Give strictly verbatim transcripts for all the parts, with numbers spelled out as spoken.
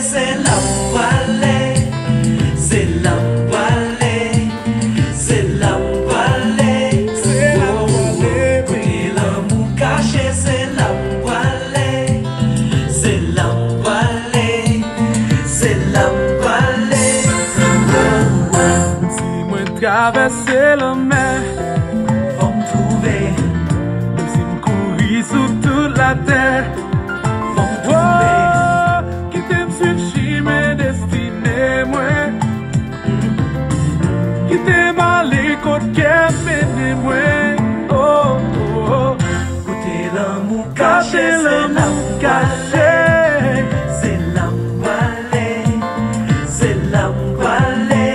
Se la m prale, se la m prale, se la m prale. Se la m prale, kote lanmou kache, se la m prale, se la m prale, se la m prale. Si mwen travèse lanmè, fò m twouve. Menm si m kouri sou tout latè, fò m twouve. Oh, kite m swiv chimen destine mwen. Kite m ale kot kè m mennen mwen. Oh, oh, oh. Kote lanmou kache, se la m kache. Se la m prale, se la m prale.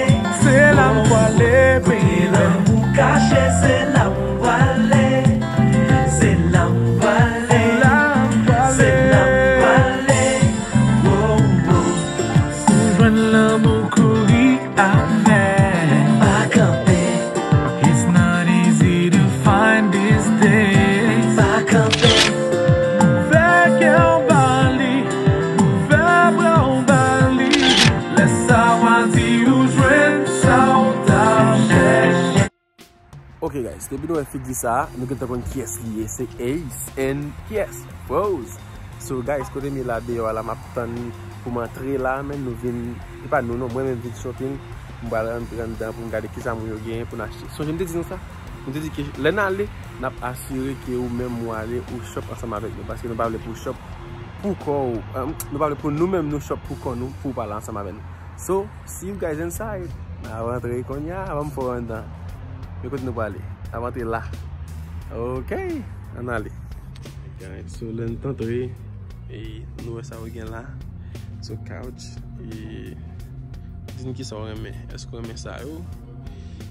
Se la m prale, kote lanmou kache, se la m prale. Se la m prale, se la m prale. Oh, oh. Si w jwenn lanmou, kouri avè. Pa kanpe. It's not easy to find these days. Pa kanpe. Ouvè kè w ba li, ouvè bra w ba li. Lè sa w a di ou jwenn sa w t ap chèche. Ok guys, depi nou wè figi sa, nou gentan konn kiyès li ye, se Ace and kiyès? Pose. So guys, kote m ye la deyò a la, m ap tann pou m antre la, men nou vin, e pa nou non, mwen menm vin shopping, m pral rantre anndan pou m gade kisa moun yo genyen pou n achte. Sonje m te di nou sa? M te di ke lè n ale, n ap asire ke ou menm ou ale, ou shop ansanm avèk nou, paske nou pa vle pou shop pou kò w, eh, nou pa vle pou nou menm nou shop pou kò nou, pou w pa ale ansanm avè nou. So, see you guys inside. N a rantre kounye a, avan m fè w anndan. Men kote nou prale? N ap antre la. Ok, ann ale. Alright, so lè n t antre, e, nou wè sa yo gen la. So, couch, e, di n kisa w renmen. Èske w renmen sa yo?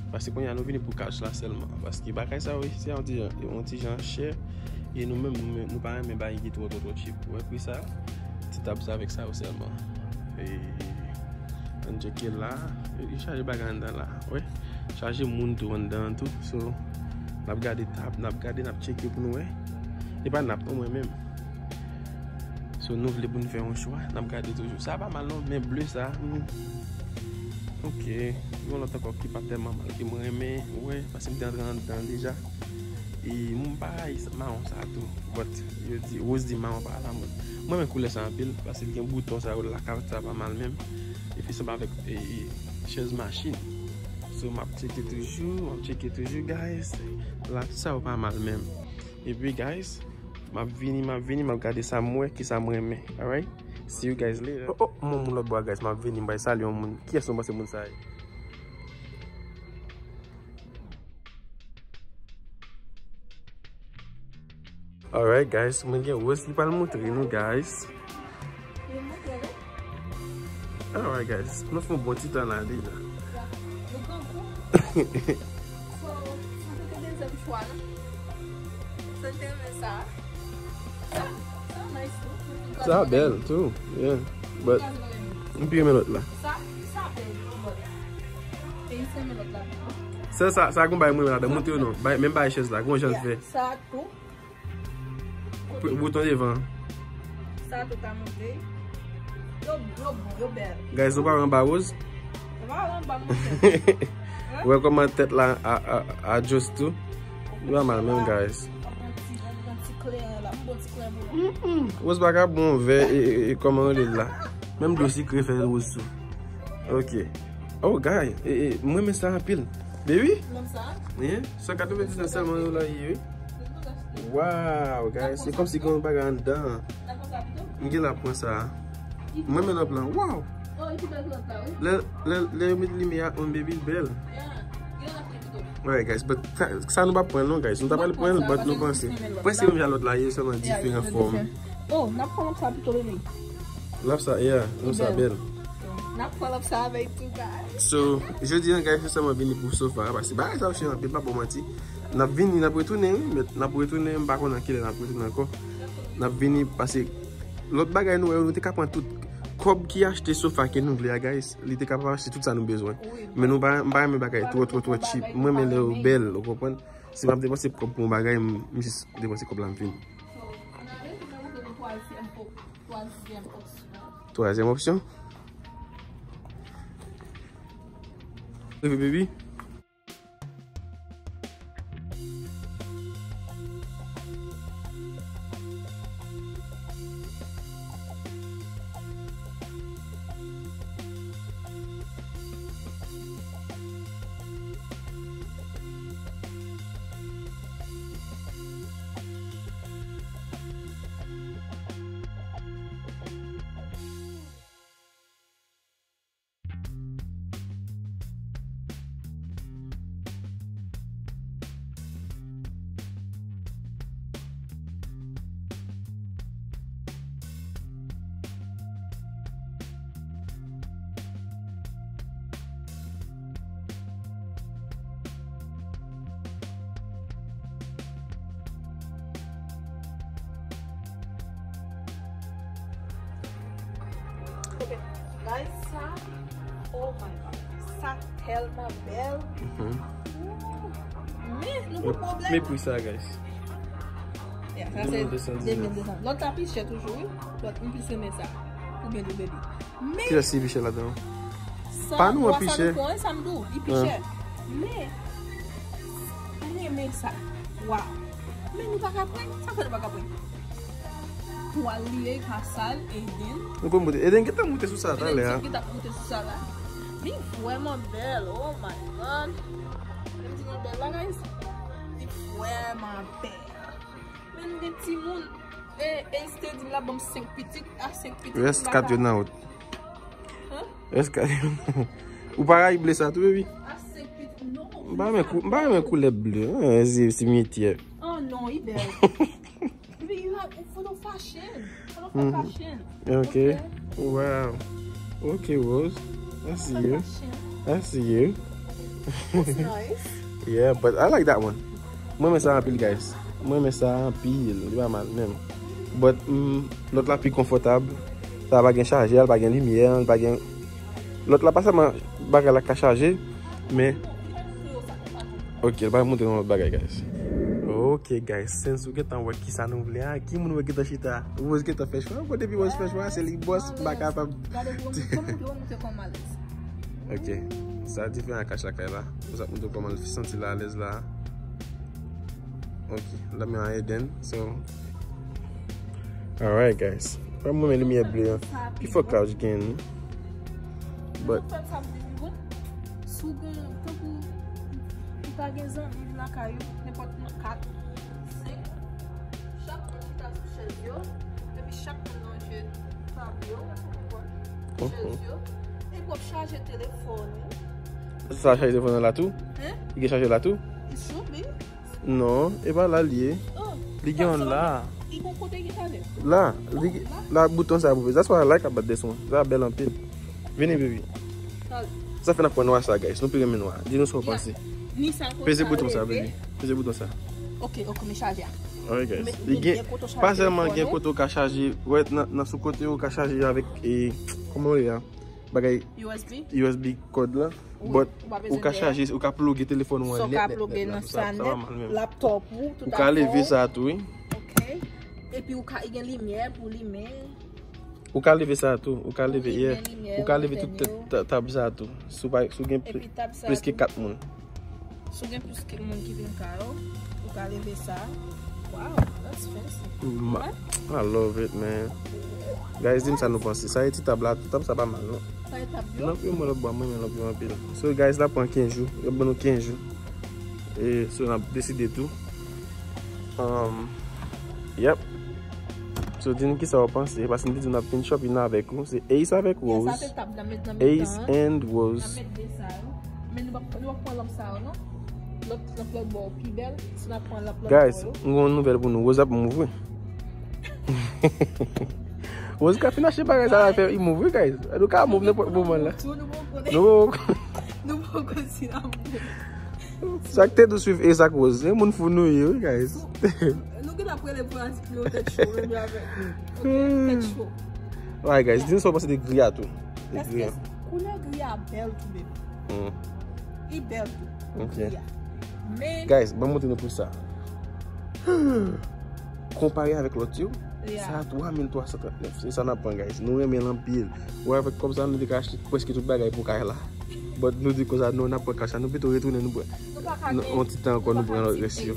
Paske kounye a nou vini pou couch la sèlman. Paske bagay sa yo, se yon ti jan, yon ti jan chè. E nou menm, nou, nou pa renmen bagay ki twò, twò, twò cheap. Ou wè pri sa? Ti tab sa avèk sa yo sèlman. E, ann tcheke la. Yo chaje bagay anndan la. Wè. Chaje moun tou anndan an tou. So, n ap gade tab, n ap gade, n ap tcheke pou nou wè. E pa n ap non, mwen menm. So, nou vle pou n fè yon chwa, n ap gade toujou. Sa pa mal non, men ble sa. Hmm. Ok. Yon lòt ankò ki pa tèlman mal ke mwen renmen. Wè, paske m te antre anndan deja. E m pa rayi mawon sa tou. But, yo di, Rose di mawon pa alamòd. Mwen renmen koulè sa anpil, paske li gen bouton sa yo, lakay sa pa mal menm. Epi sanble avèk, e, e, chèz machin. So, m ap tcheke toujou, m ap tcheke toujou, guys. La, tout sa yo pa mal menm. Epi, guys, m ap vini, m ap vini, m ap gade sa m wè, ki sa m renmen. Alright? See you guys later. Oh, oh, m wè yon moun lòtbò a, guys, m ap vini, m pral salye yon moun. Kiyès nou panse moun sa ye? Alright, guys, mwen gen Rose ki pral montre nou, guys. Alright, guys, nou fè yon bon ti tan la deja. Sa bèl tou, yeah. But, m pi renmen lòt la. Sa, sa gon bagay mwen renmen ladan, montre yo non. Bay, menm bay chèz la, gon jan l fè. Sa tou. Bouton devan. Sa tou ka monte. Yo, yo bon, yo bèl. Guys, nou pa wè anba Rose? Nou pa wè anba, monchè. Wè kòman tèt la a, a, a adjust tou. Li pa mal menm, guys. Yon ti, yon ti kleren la. M bon ti kleren pou nou. Mm-mm. Rose pa ka bon vè, e, e, e, kòman rele l la? Menm dlo sikre fè Rose tou. Ok. Oh, guy, e, e, mwen renmen sa anpil. Baby? Menm sa? Yeah, san katrevendiznèf sèlman yo la ye, wi. Wow, guys, se kòmsi gen yon bagay anndan. M gen la pran sa. Mwen renmen lanp lan. Wow! Lè, lè, lè yo met limyè a on, baby, l bèl. Alright, guys, but sa, sa nou pa pran non, guys. Nou ta pral pran l, but nou panse. Prèske menm jan lòt la ye, sèlman diferan fòm. Oh, n ap pran lanp sa pito, baby. Lanp sa, yeah, lanp sa bèl. N ap pran lanp sa avèk tou, guys. So, jodi a, guys, nou sèlman vini pou sofa a, paske bagay sa yo chè anpil, m pa ba w manti. N ap vini, n ap retounen, wi, men n ap retounen, m pa konn nan kilè n ap retounen ankò. N ap vini, paske lòt bagay nou wè yo, nou te ka pran tout kòb ki achte sofa ke nou vle a, guys, li te ka pa achte tout sa nou bezwen. Men nou pa, m pa renmen bagay twò, twò, twò cheap. Mwen renmen lè yo bèl, ou konprann? Si m ap depanse kòb pou yon bagay, m, m jis depanse kòb la, m fini. So, n a retounen montre nou twazyèm op-, twazyèm opsyon. Twazyèm opsyon. Leve, baby. Ok. Guys, sa, oh my God. Sa tèlman bèl. Mhm. Ooh. Men, nou gen pwoblèm. Men pri sa, guys. Yeah, sa se de mil de san. Lòt la pi chè toujou, wi. Lòt, m plis renmen sa. Ou byen di, baby. Men kiyès ki pi chè ladan? Sa, pa nou an pi chè. Sa m di w, li pi chè. Men, m renmen sa. Waw. Men nou pa ka pran, sa fè nou pa ka pran? Twal li ye, pa sal, Eden. Nou konn moute. Eden gentan moute sou sa talè a. Eden gentan moute sou sa la. Li vrèman bèl, oh my God. Menm si li bèl la, guys. Li vrèman bèl. Men nou gen timoun. E, e, Ace te di l ap ban m senk pitit, a senk pitit. Rès kat yo nan wout. Hein? Rès kat yo nan wout. Ou pa rayi ble sa tou, baby? A senk pitit, non. M pa renmen kou-, m pa renmen koulè ble, hein, se, se simityè. Oh non, li bèl. Baby, you have, you follow fashion. Follow for fashion. Ok. Wow. Ok, Rose. I see you. I see you. That's nice. Yeah, but I like that one. Mwen renmen sa anpil, guys. Mwen renmen sa anpil. Li pa mal menm. But, mm, lòt la pi konfòtab. Sa pa gen chajè, li pa gen limyè, li pa gen. Lòt la pa sèlman bagay la ka chaje, men. Ok, li pa montre nou lòt bagay, guys. Ok, guys, since ou gentan wè kisa nou vle a, ki moun wè gentan chita? Rose gentan fè chwa. Bon, depi Rose fè chwa, se li bòs, m pa kapab. Gade pou mwen, pou mwen, pou mwen, pou mwen alèz. Ok. Sa diferan ak Asha kay la. Pou sa pou nou kòman l santi l alèz la. Ok. L ap men an Eden. So, alright, guys. Mwen renmen limyè ble an. Pi fò cloud gen. But si w gen, tankou, ou ta gen zanmi lakay ou, nenpòt kat, senk, chak moun chita sou chèz yo, epi chak moun ranje tab yo, chèz yo, epi w ap chaje telefòn ou. Sa chaje telefòn nan la tou? Hein? Li gen chaje la tou? It should be. Non, e pa la l ye. Oh, li gen yon la. Li gon kote ki pale. La, li, la bouton sa pou peze. That's why I like about this one. Sa bèl anpil. Vini, baby. Sa fè n ap pran nwa sa, guys. Nou pi renmen nwa. Di nou sa w panse. Peze bouton sa, baby. Peze bouton sa. Ok, ok, men chaje a. Alright, guys. Li gen, pa sèlman gen kote w ka chaje, wè, nan, nan sou kote w ka chaje avèk, e, kòman w ye a? Bagay U S B? U S B kòd la. But ou ka chaje, ou ka ploge telefòn ou an nèt, nèt, nèt la. Sa, sa pa mal menm. Laptop ou, tout afè w. Ou ka leve sa tou, wi. Ok. Epi ou ka, gen limyè pou limen. Ou ka leve sa tou, ou ka leve, yeah. Ou ka leve tout tab sa tou. Si w pa, si w gen plis ke kat moun. Si w gen plis ke moun ki vin kay ou, ou ka leve sa. Wow, that's fancy. I love it, man. Guys, di m sa nou panse. Sa e ti tab la, tab sa pa mal, non? Sa e tab yo? Lanp yo, mwen lòt bò, mwen renmen lanp yo anpil. So, guys, la pran kenz jou. Yo ban nou kenz jou. E, so, n ap deside tou. Um, yep. So, di n kisa w panse. Paske m te di n ap vin shopping avèk ou. Se Ace avèk Rose. Ace and Rose. Men nou p ap, nou p ap pran lanp sa yo, non? Lòt, lanp lòt bò pi bèl, si n ap pran lanp lòt bò yo. Guys, m gen yon nouvèl pou nou. Rose ap move, wi. Rose ka fin achte bagay sa la fè, li move, wi, guys. Nou ka move nenpòt moman la. Nou poko, nou poko si n ap move. Sa k te dou swiv Ace ak Rose, se moun fou nou ye, wi, guys. Nou gen ap rele pou al di yo tèt cho, menm avèk nou. Ok, tèt cho. Alright, guys, di nou sa w panse de gri a tou. De gri a. Koulè gri a bèl tou, baby. Li bèl tou. Ok. Gri a. Men guys, ban m montre nou pou sa. Konpare avèk lòt yo, sa a twa mil twa san trant nèf. Se sa n ap pran, guys. Nou renmen l anpil. Wè, avèk kòb sa, nou te ka achte prèske tout bagay pou kay la. But nou di konsa, non, n ap pran kay sa. Nou pito retounen, nou pran yon ti tan ankò, nou pran lòt rès yo.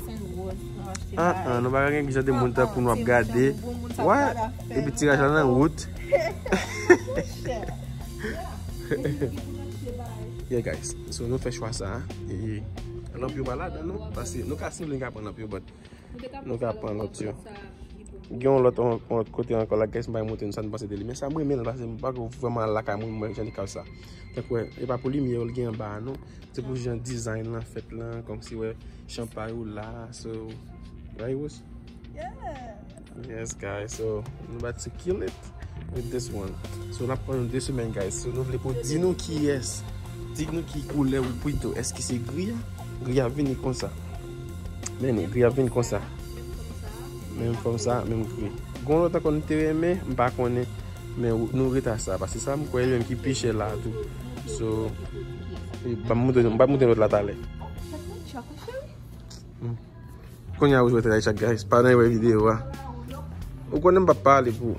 Ah, ah, nou pa ka gen jan de moun tankou nou ap gade. Wè, epi tiraj la nan wout. Yeah, guys. So, nou fè chwa sa. E lanp yo pa ladan, non? Paske nou ka simple, nou ka pran lanp yo, but nou ka pran lòt yo. Gen yon lòt, yon, yon lòt kote ankò la, guys, m pa montre nou sa nou panse de li. Men sa, m renmen l, paske m pa ko vrèman al lakay moun, mwen, jan li ka sa. Tankou, e pa pou limyè yo l gen anba a, non. Se pou jan design lan fèt lan, kòmsi, wè, chanpay ou la, so, right, Rose? Yeah. Yes, guys, so, nou about to kill it with this one. So, n ap pran yon de semèn, guys. So, nou vle pou di nou kiyès, di nou ki koulè ou pito. Èske se gri a? Gri a vini konsa. Men, gri a vini konsa. Menm fòm sa, menm gri. Gon lòt ankò nou te renmen, m pa konnen. Men ou- nou ret a sa, paske sa m kwè li menm ki pi chè la tou. So, e, ban m montre, m pa montre lòt la talè. Hmm. Kounye a ou jwe tray chak, guys. Pa nan wè videyo a. Ou konnen m pa pale pou